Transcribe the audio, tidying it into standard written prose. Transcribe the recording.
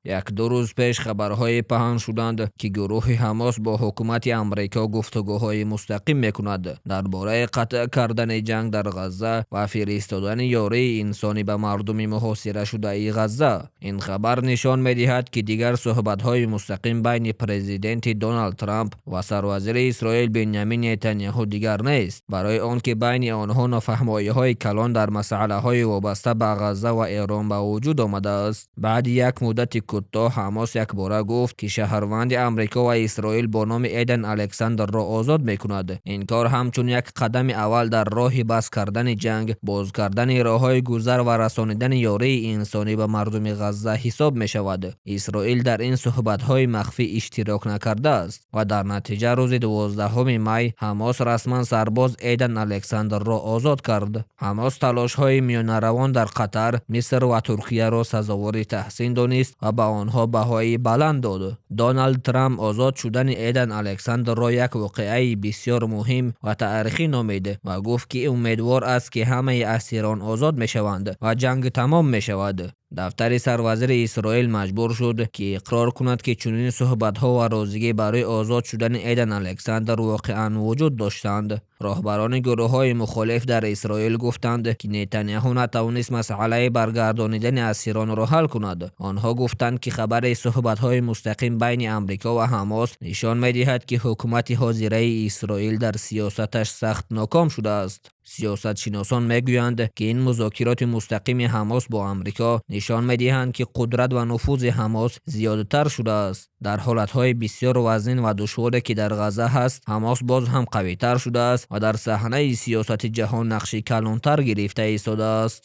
Як-ду рӯз пеш хабарҳое паҳн шуданд, ки гурӯҳи Ҳамос бо ҳукумати Амрико гуфтугӯҳои мустақим мекунад дар бораи қатъ кардани ҷанг дар Ғазза ва фиристодани ёрии инсонӣ ба мардуми муҳосирашудаи Ғазза. Ин хабар нишон медиҳад, ки дигар суҳбатҳои мустақим байни президенти Доналд Трамп ва сарвазири Исроил Бенямин Нетаняҳу дигар нест, барои он ки байни онҳо нофаҳмоиҳои калон дар масъалаҳои вобаста ба Ғазза ва Эрон ба вуҷуд омадааст. Баъди як муддати кӯтоҳ Ҳамос якбора гуфт, ки шаҳрванди Амрико ва Исроил бо номи Эден Александрро озод мекунад. Ин кор ҳамчун як қадами аввал дар роҳи бас кардани ҷанг, боз кардани роҳҳои гузар ва расонидани ёрии инсонӣ ба мардуми Ғазза ҳисоб мешавад. Исроил дар ин суҳбатҳои махфӣ иштирок накардааст ва дар натиҷа рӯзи 12 май Ҳамос расман сарбоз Эден Александрро озод кард. Ҳамос талошҳои миёнаравон дар Қатар, Миср ва Туркияро сазовори таҳсин донист ва ба онҳо баҳои баланд дод. Доналд Трамп озод шудани Эден Александрро як воқеаи бисёр муҳим ва таърихӣ номид ва гуфт, ки умедвор аст, ки ҳамаи асирон озод мешаванд ва ҷанг тамом мешавад. Дафтари сарвазири Исроил маҷбур шуд, ки иқрор кунад, ки чунин суҳбатҳо ва розигӣ барои озод шудани Эден Александр воқеан вуҷуд доштанд. Роҳбарони гурӯҳҳои мухолиф дар Исроил гуфтанд, ки Нетаняҳу натавонист масъалаи баргардонидани асиронро ҳал кунад. Онҳо гуфтанд, ки хабари суҳбатҳои мустақим байни Амрико ва Ҳамос нишон медиҳад, ки ҳукумати ҳозираи Исроил дар сиёсаташ сахт ноком шудааст. Сиёсатшиносон мегӯянд, ки ин музокироти мустақими Ҳамос бо Амрико нишон медиҳанд, ки қудрат ва нуфузи Ҳамос зиёдтар шудааст. Дар ҳолатҳои бисёр вазнин ва душворе, ки дар Ғазза ҳаст, Ҳамос боз ҳам қавитар шудааст ва дар саҳнаи сиёсати ҷаҳон нақши калонтар гирифта истодааст.